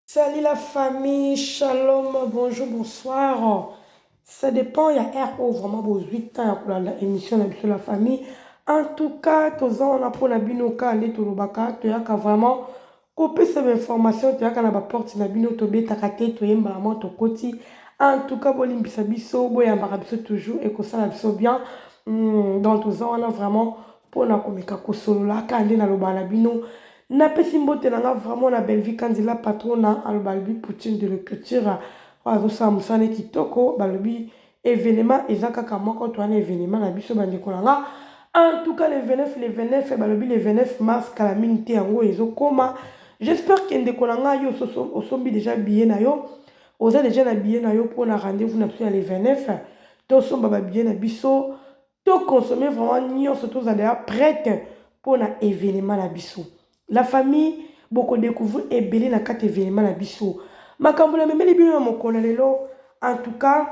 Salut la famille, shalom, bonjour, bonsoir. Ça dépend ya heure oyo vraiment bozwi temps ya kolanda émission na biso la famille. En tout cas, toza wana mpona bino kaka nde tolobaka, toyaka vraiment kopesa bainformation, toyaka na baporte na bino, tobetaka te, toyembaka mwa tokoti. En tout cas, bolimbisa biso, boyambaka biso toujours, ekosala biso bien. Donc toza wana vraiment mpona komeka kosolola kaka nde nalobaka na bino. Napesi mbote na nga vraiment na Bellevue Kanzi la patrona, aloba alobi poutine de l'écriture oyo azosala mosala ne kitoko. Balobi événement eza kaka moko, to wana événement na biso bandeko na nga. En tout cas, le 29, le 29, balobi le 29 mars, kala mingi te yango ezokoma. J'espère que ndeko na nga, yo osombi déjà billet na yo, oza déjà na billet na yo mpona rendez-vous na biso ya le 29. Tosomba babillet na biso, toconsommer vraiment nyonso, tozala prête mpona événement na biso. La famille, bokodécouvrir ebele na kati événement na biso. Makambo namemeli bino na mokolo lelo, en tout cas,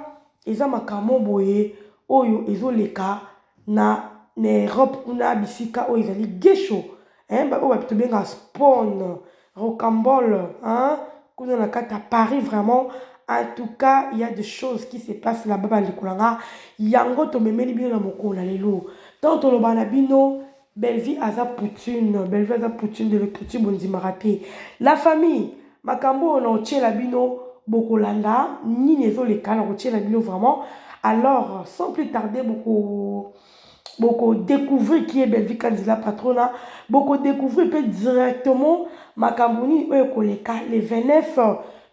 eza makambo boye oyo ezoleka na Europe kuna, bisika oyo ezali gesho, oyo bato tobengaka spone Rocambole, hein, kuna na kati ya Paris. Vraiment, en tout cas, il y a des choses qui se passent là-bas, bandeko na nga. Yango tomemeli bino na mokolo na lelo. Ntango toloba na bino Bellevue aza poutine, Bellevue aza poutine de l'écriture, bondimaka te. La famille, makambo oyo na kotiela bino, bokolanda nini ezoleka na kotiela bino vraiment. Alors, sans plus tarder, boko découvrir qui est Bellevue Kandila patrona, boko découvrir mpe directement makambo nini oyo ekoleka le 29.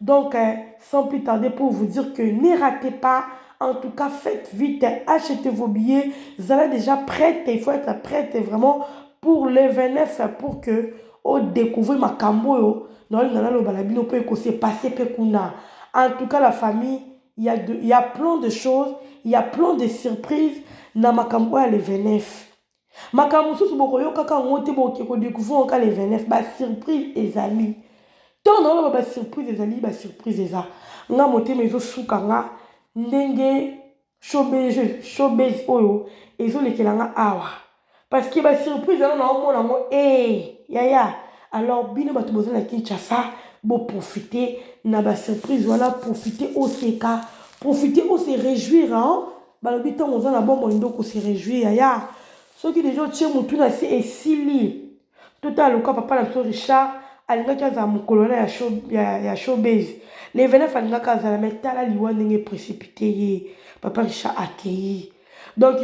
Donc sans plus tarder, pour vous dire que ne ratez pas. En tout cas, faites vite, achetez vos billets. Vous allez déjà prête, il faut être prête vraiment pour le 29 pour que o découvrir makambo oyo naolinga naloba na bino mpo ekose passer mpe kuna. En tout cas, la famille, il y a plein de choses, il y a plein de surprises na makambo oyo ya le 29. Makambo mosusu bokoyokaka yango te, bokoki kodécouvrir kaka le 29. Basurprise ezali. Ntango naoloba basurprise ezali, basurprise eza. Nga motema ezosuka nga ndenge showbuzz oyo ezolekela nga awa, parce que basurprise wana naomona yango e yaya. Alors bino bato boza na Kinshasa, boprofite na basurprise wana, profite oseka, profite ose réjouir, hein? Balobi ntango oza na bomoi nde okose réjouir, yaya. Soki deja otie motu na se, esili. Totala loka papa na biso Richard, alingaki azala mokolo wana ya showbuzz le 29, alingaki azala, mais tala liwa ndenge précipité ye, papa Richard akei. Donc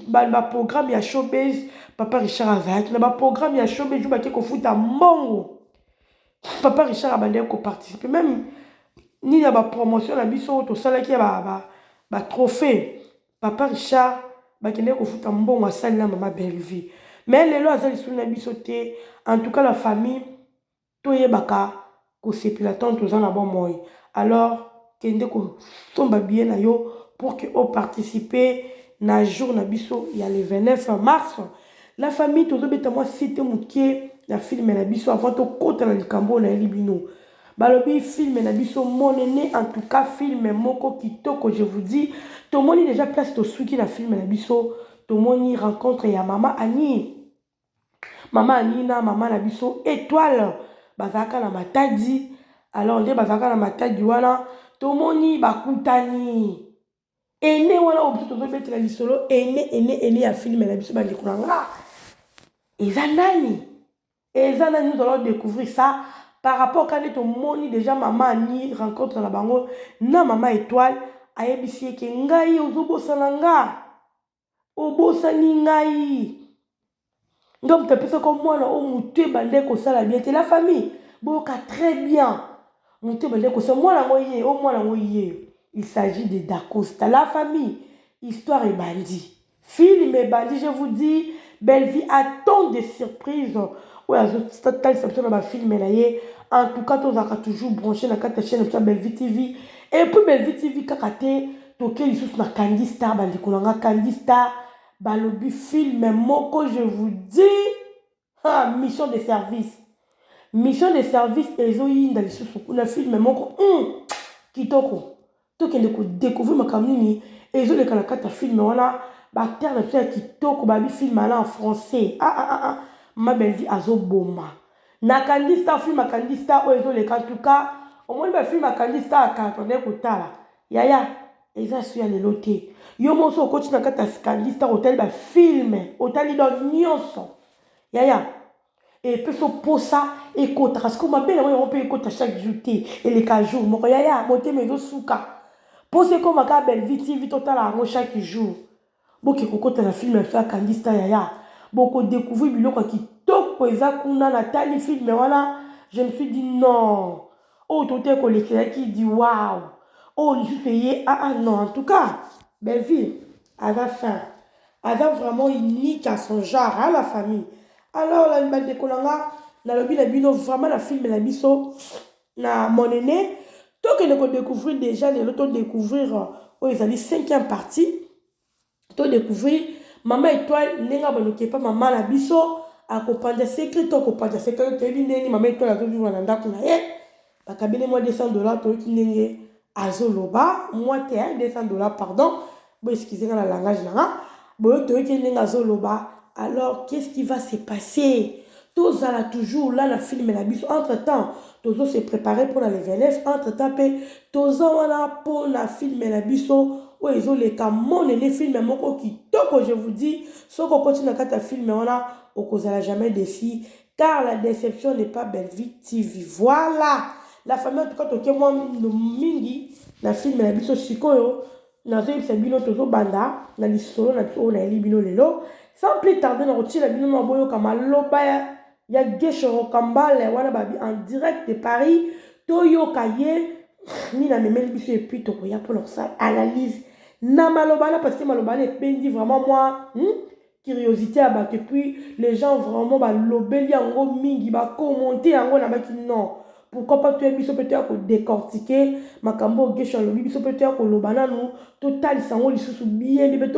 baprogramme ya showbuzz, papa Richard azalaki na baprogramme ya showbuzz. Bake kofuta mbongo, papa Richard abandaki koparticiper même nini ya bapromotion na biso oyo tosalaki ya batrophée. Papa Richard bakendaki kofuta mbongo, asali na mama Bellevue, mais lelo aza lisusu na biso te. En tout cas, la famille, toyebaka kosepela ntango toza na bomoi. Alors kende kosomba billet na yo pour que oparticipe na jour na biso ya le 29 mars. La famille, tozobeta mwa site moke ya film na biso avant tokɔta na likambo oyo nayeli bino. Balobi film na biso monene, en tout cas film moko kitoko, je vous dis. Tomoni déjà place tosuki na film na biso, tomoni rencontre ya mama Ani, mama Ani na mama na biso Étoile, bazalaka na Matadi. Alors nde bazalaka na Matadi wana, tomoni bakutani ene wana oyo biso tozobetela lisolo ene ene ene ya film na biso. Bandeko na nga, eza nani? Eza nani? Nous allons découvrir ça par rapport ka nde tomoni déjà mama Ani, rencontre na bango na mama Étoile. Ayebisi eke ngai ozobosana nga, obosani ngai, nga moto apesaka mwana oyo motu ebande kosala bien te. La famille, boyoka très bien, motu ebande kosala mwana yango ye o mwana yango ye, il s'agit de Dacosta. La famille, histoire ebandi, film ebandi. Je vous dis, Bellevue attend des surprises oyo azotalisa biso na bafilm na ye. En tout cas, tozalaka toujours branché na kati ya chaîne na biso ya Bellevue TV. Et puis Bellevue TV kaka te, toke lisusu na Kandi Star. Bandeko na nga, Kandi Star, balobi film moko, je vous dis, ah, mission de service, mission de service ezoyinda lisusu kuna, film moko kitoko. Tokende kodécouvrir makambo nini ezoleka na kati ya film wana. Baacteur na biso ya kitoko, babi film wana en français. Ah, ah, ah, ah. Ma Bellevue azoboma na Kandi Star, film ya Kandi Star oyo ezoleka. En tout cas, Omoni ba film ya Kandy Star kala tondaki kotala yaya eza su ya lelo te. Yo moko soki okoti na kati ya Kandy Star otali ba film otali donc nyonso yaya epesi yo posa ekotaka sikoyo mabe nango yango mpe ekota chaque jour te eleka jour moko yaya motema ezosuka posa ekoma kaka Bellevue TV totala yango chaque jour. Boke kokota na film ya biso ya Kandy Star yaya boko decouvrir biloko ya kitoko eza kuna. Natali film wana je me suis dit non oyo totali kolekela ki di wow oyo lisusu eye ah ah non en tout cas Bellevue aza fin aza vraiment unique à son genre à la famille. Alors la bandeko na nga nalobi na bino vraiment na film na biso na mon aîné tokende ko découvrir déjà lelo to découvrir oyo ezali cinquième partie to découvrir mama étoile ndenge abaloki epa mama na biso akopanza secret to akopanza secret toyebi ndenge mama étoile azovivre na ndako na ye bakabeli mwa 200 dollars toyoki ndenge azoloba mwa te 200 dollars pardon bo excuse nga na langage na nga boyo toyoki ndenge azoloba. Alors, qu'est-ce qui va se passer? Tozala toujours là na film na biso. Entre temps tozo se préparer mpona le 29. Entre temps mpe toza wana mpona film na biso oyo ezoleka monene, film moko kitoko. Je vous dis, soki okoti na kati ya film wana okozala jamais déçu, car la déception n'est pas Bellevue TV. Voilà la famille. En tout cas toke mwa mingi na film na biso. Sikoyo nazoyebisa bino tozobanda na lisolo na biso oyo nayeli bino lelo. Sans plus tarder, na kotiela bino na boyoka maloba ya Gesho Rokambale wana babi en direct de Paris. Toyoka ye nini amemeli biso et puis tokoya mpona kosala analyse na maloba wana, parce que maloba wana ependi vraiment mwa curiosité ya bato. Et puis les gens vraiment balobeli yango mingi, bakomonte yango na baki non, pourquoi pas toya biso mpe toya kodécortiquer makambo oyo Gesho alobi. Biso mpe toya koloba nanu, totalisa yango lisusu bien mpe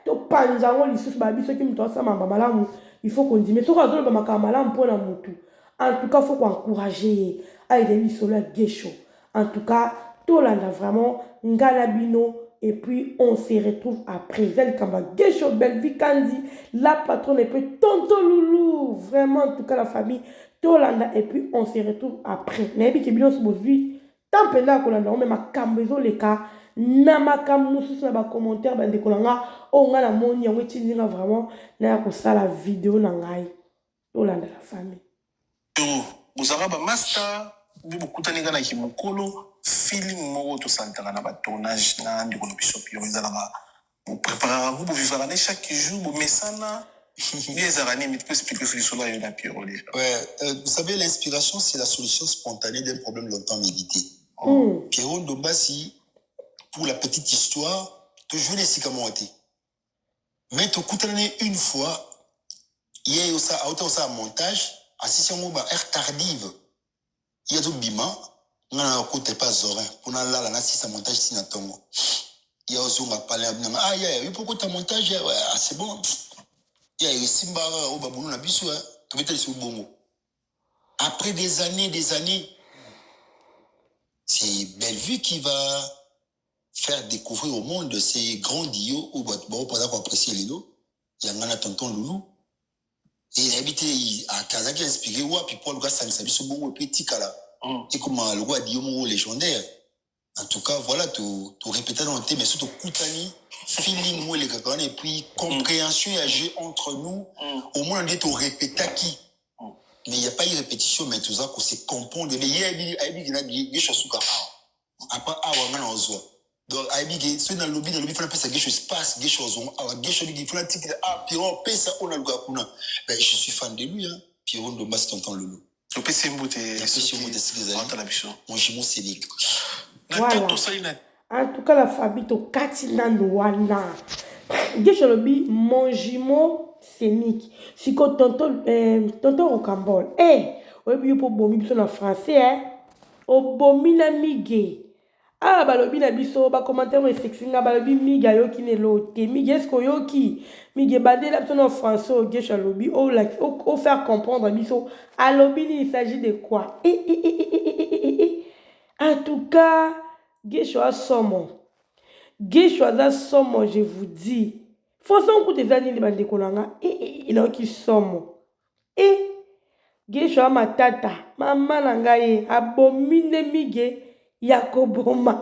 topanza yango lisusu. Babi soki moto asala mamba malamu, il faut kondima. Soki azoloba makambo malamu mpona motu, en tout cas faut koencourager ye. Ayede lisolo ya Gesho. En tout cas tolanda vraiment nga na bino et puis on se retrouve après. Eza likambo ya Gesho, Bellevue Kandi la patronne et puis tonton Loulou. Vraiment, en tout cas la famille, tolanda et puis on se retrouve après. Nayebi ke bino nyonso bozwi temps mpenza ya kolanda yango, me makambo ezoleka na makambo mosusu na bacommentaire. Bandeko na nga, oyo nga namoni yango etindi nga vraiment naya kosala video na ngai. Tolanda la famille. Bozalaka bamaster nde bokutani kaka na kimokolo. Feeling moko tosantaka na batournage na ndeko na biso Piro, ezalaka bopreparaka yango, bovivaka ne chaque jour, bomesana nde ezalaka nini? Po explique lisolo ya yo na Piro déjà. Ouais, vous savez, l'inspiration, c'est la solution spontanée d'un problème longtemps médité. Pierrot Ndombasi, pour la petite histoire, toujours les te. Mais tokutani une fois, ye osa auta osala montage, asisi yango ba heure tardive. Ye azobima, nga na kota epa Zorin mpo nalala, nasisa montage ntina ntongo. Ye ozonga pale nanga: "Ah yaya, yo mpo kota montage? Ouais, ah, c'est bon." Ya esimba kaka oyo babulu na biso tobeteli bongo. Après des années, des années, c'est Bellevue qui va faire découvrir au monde ces grands duos oyo bato baopaza koapprécier lelo, yanga na tonton Loulou. E nayebi te azalaki inspiré wapi mpo aluka asangisa biso bongo epe etikala ekoma lokola duo moko légendaire. En tout cas voilà, torépéta nano te, mais so tokutani, feeling mo elekaka wana et puis compréhension ya jeu entre nous. Omona nde torépétaki, mais il y a pas eu répétition, mais toza kose comprendre. Mais ye ayebi na Gesho asuka awa, apa awa nga na ozwa. Donc ayebi ke soki nalobi fana pesa Gesho espace, Gesho ozongo awa, Gesho abiki fana tikela. Ah, Pierrot opesa oyo naluka kuna. Ben, je suis fan de lui, hein. Pierrot Ndombasi, tonton Lolo. Topesi mbote. Napesi yo mbote esika ezali. Ata na biso. Mon jumeau Cédric. Na Voilà. ntango tosali na En tout cas la famille, tokati nanu wana. Gesho alobi mon jumeau Scénique. Siko tonton Rocambole, eh, oyebi yo mpo obomi biso na français, eh? Obomi na mige awa. Balobi na biso bacommentaire oyo esexi nga. Balobi mige ayoki lelo te. Mige, est-ce oyoki? Mige, bandela biso na français oyo Gesho alobi, ofaire comprendre biso alobi nini, il s'agit de quoi? Eh, eh, eh, eh, eh, eh, eh, eh. En tout cas Gesho asomo, Gesho aza somo, je vous dis. Façon kuta eza nini, bandeko na nga? Nayoki somo e. Guesho a matata mama na ngai abomi nde migue ya koboma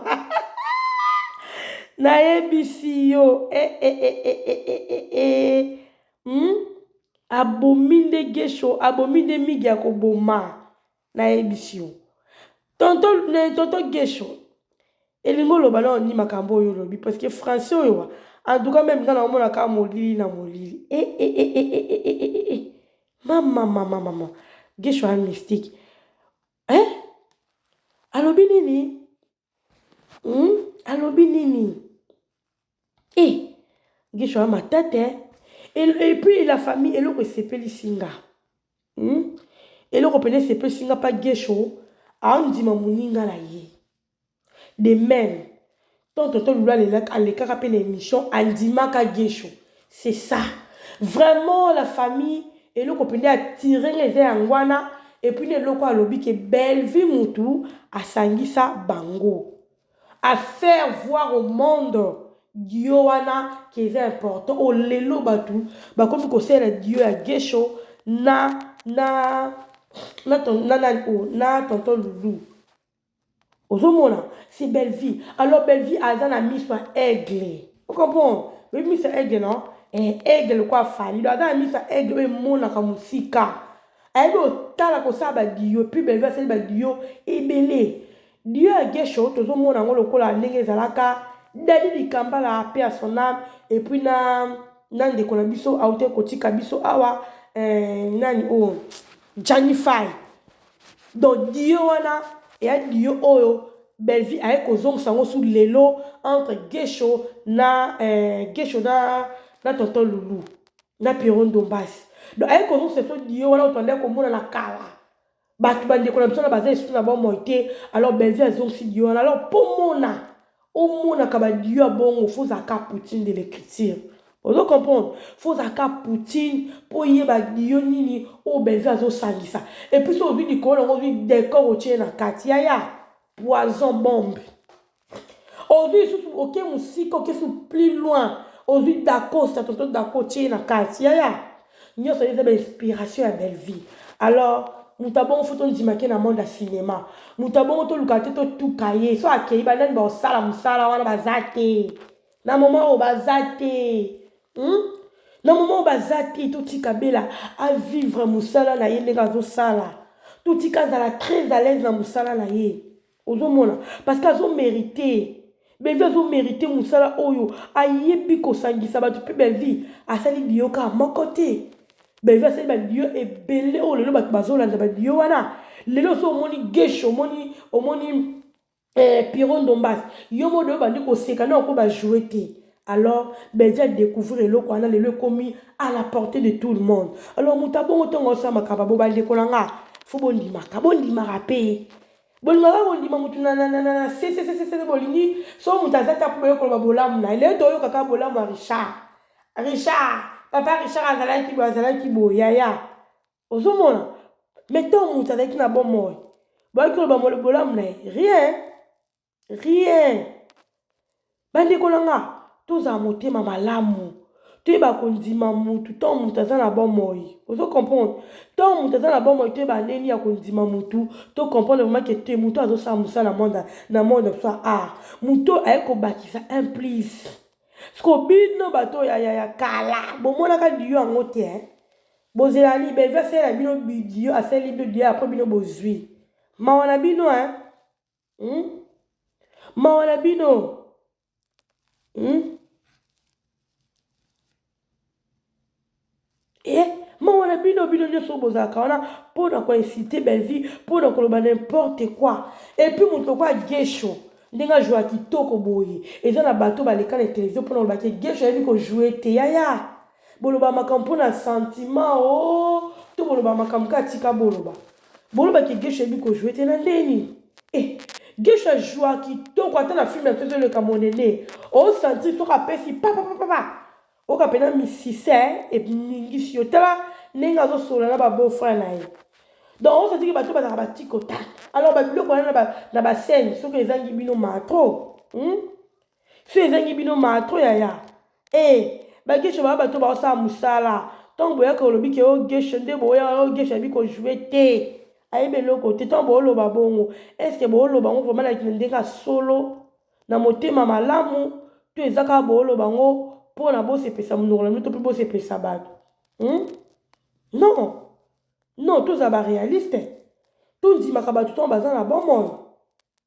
nayebisi yo eh, eh, eh, eh, eh, eh, eh, eh. Hmm? Abomi nde Guesho abomi nde migue ya koboma nayebisi yo tonton, tonton Guesho Elingi oloba nao nini makambo oyo olobi parce que français oyo en tout cas meme nga naomona kaka molili na molili eh, eh, eh, eh, eh, eh, eh, eh, eh. Mama mama mama Gesho a mystique eh? Alobi nini hmm? Alobi nini eh Gesho a matata eh? Et, et puis la famille eloko esepelisi nga hmm? Eloko pene esepelisi nga pa Gesho aondima moninga na ye De meme, tant tonton Lulu alelaka alekaka pe na emission andimaka Guesho. C'est ça. Vraiment la famille eloko pende attire nga eza yango wana et puis na eloko alobi ke Bellevue mutu asangisa bango. À faire voir au monde duo wana ke eza important oyo lelo batu bakomi kosalela duo ya Guesho na na na na na, na tonton Lulu. Ozomona c'est Bellevue alors Bellevue aza na miso ya aigle o comprendre oyebi miso ya aigle non eh, aigle lokola Fally donc aza na miso ya aigle oyo emonaka mosika ayebi otala kosala ba duo puis Bellevue asali ba duo ebele duo ya Guesho tozomona yango lokola ndenge ezalaka Dadi Dikambala paix à son âme et puis na na ndeko na biso awute kotika biso awa eh, nani oyo oh, Gianni Fay Donc duo wana eya duo oyo Bellevue aye kozongisa yango su lelo entre Guesho na eh, Guesho na na tonton Loulou na Pierrot Ndombasi. Donc aye kozongisa so duo wana oyo tobandaki komona na kala. Bato bandeko na biso na baza lisusu na bomoi te, alors Bellevue azongisi duo wana. Alors po mona Omonaka ba duo ya bongo faut ozala kaka poutine de l'ecriture ozo comprendre faut ozala kaka poutine po oyeba duo nini oyo Bellevue azo sangisa et puis soki ozui likolo nango ozui decor otie na kati yaya poison bombe ozui lisusu oke musika oke su plus loin ozui dacosta tonton daco otie na kati yaya Nionso eza ba inspiration ya Bellevue. Alors moto ya bongo faut tondima ke na monde ya cinema. Moto ya bongo toluka te totuka ye. So akeyi ba nani bakosala mosala wana baza te. Na moment oyo baza te. Hmm? Na moment oyo baza te totika Bella a vivre mosala na ye ndenge azosala. Totika azala très à l'aise na mosala na ye. Ozomona parce que azo merite Bellevue azo merite musala oyo ayebi kosangisa batu pe Bellevue asali duo kaka moko te Bellevue asali ba duo ebele oyo lelo batu bazolanda ba duo wana lelo so omoni Guesho omoni omoni eh, Pierrot Ndombasi yo moko obandi koseka na oko ba jouer te alors Bellevue a découvrir eloko wana lelo ekomi à la portée de tout le monde alors moto abongo ntongo osala makambo bo bandeko na nga fo bondimaka bondimaka pe Bolingaka kondima mutu na na na na se se se se se bolingi so mutu aza te apo boye koloba bolamu na ye lelo toyoka kaka bolamu ya Richard Richard papa Richard azalaki boye azalaki boye yaya ozomona mais ntango mutu azalaki na bomoi boyaki koloba bolamu na ye rien Rien. Bandeko na nga, tozala motema malamu. Toyeba kondima mutu ntango mutu aza na bomoi. Ozo comprendre? Ntango mutu aza na bomoi, toyeba ndenge nini ya kondima mutu, to comprendre vraiment que te mutu azosala mosala na monde na monde na biso ya art. Mutu oyo aye kobakisa un plus. Sikoyo bino bato ya, ya, ya kala, bomonaka duo yango te hein? Bozela nini? Bellevue asalela bino duo, asaleli bino duo après bino bozui. Mawa na bino hein? Hum? Mawa na bino. Hum? Eh, mawa na bino bino nyonso bozalaka wana mpo na koincite Bellevue mpo na koloba n'importe quoi. Et puis moto lokola Guesho ndenge ajoua kitoko boye eza na bato baleka na televizio mpo na koloba ke Guesho ayebi kojoue te yaya boloba makambo mpo na sentiment o oh, to boloba makambo kaka tika boloba Boloba ke Guesho ayebi ko jouer te na ndenge nini? Eh Guesho a joua kitoko ata na film na biso ezoleka monene o sentir soki apesi pa pa pa pa oyoka pena misisa eningisi yo tala ndenge azosolola na ba beau frère na ye donc o sentir ke bato bazalaka ba tic au tac alors ba biloko wana na ba scène soki ezangi bino maa trop hmm? Soki ezangi bino maa trop yaya eh ba Guesho ba bato baosala musala. Ntango boyaka olobi ke o Gesho nde boya o Gesho ayebi ko jouer te. Ayebi eloko te. Ntango booloba bongo, est ce que booloba yango vraiment na ndenge ya solo, na motema malamu, to eza kaka booloba yango mpo na bosepesa monoko na bino to mpe bosepesa bato? Non. Non, tozala ba réaliste. Tondimaka bato ntango baza na bomoi.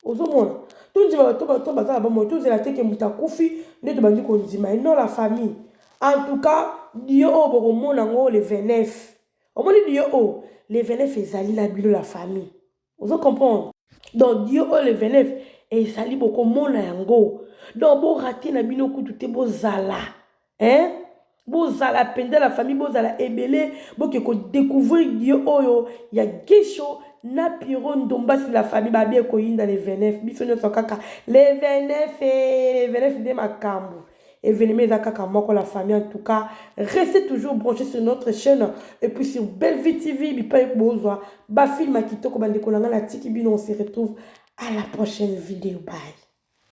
Ozomona, tondima bato bato baza na bomoi, tozela te ke moto akufi nde tobandi kondima ye. Non, la famille. En tout cas, dio oyo bokomona yango le 29. Omoni dio oyo, le 29 ezali na bino la famille. Ozo comprendre? Donc dio oyo le 29 ezali bokomona yango. Donc bo rater na bino kutu te, bozala. Hein? Bozala mpenza la famille, bozala ebele, boke ko découvrir dio oyo ya Gesho na Pierrot Ndombasi la famille. Babi ekoyinda le 29, biso nyonso kaka le 29, le 29 nde makambo. Événement eza kaka moko la famille. En tout cas, restez toujours branchés sur notre chaîne et puis sur Bellevue TV bipai bozwa ba film ya kitoko. Bandeko na ngai, natiki bino, on se retrouve à la prochaine vidéo. Bye.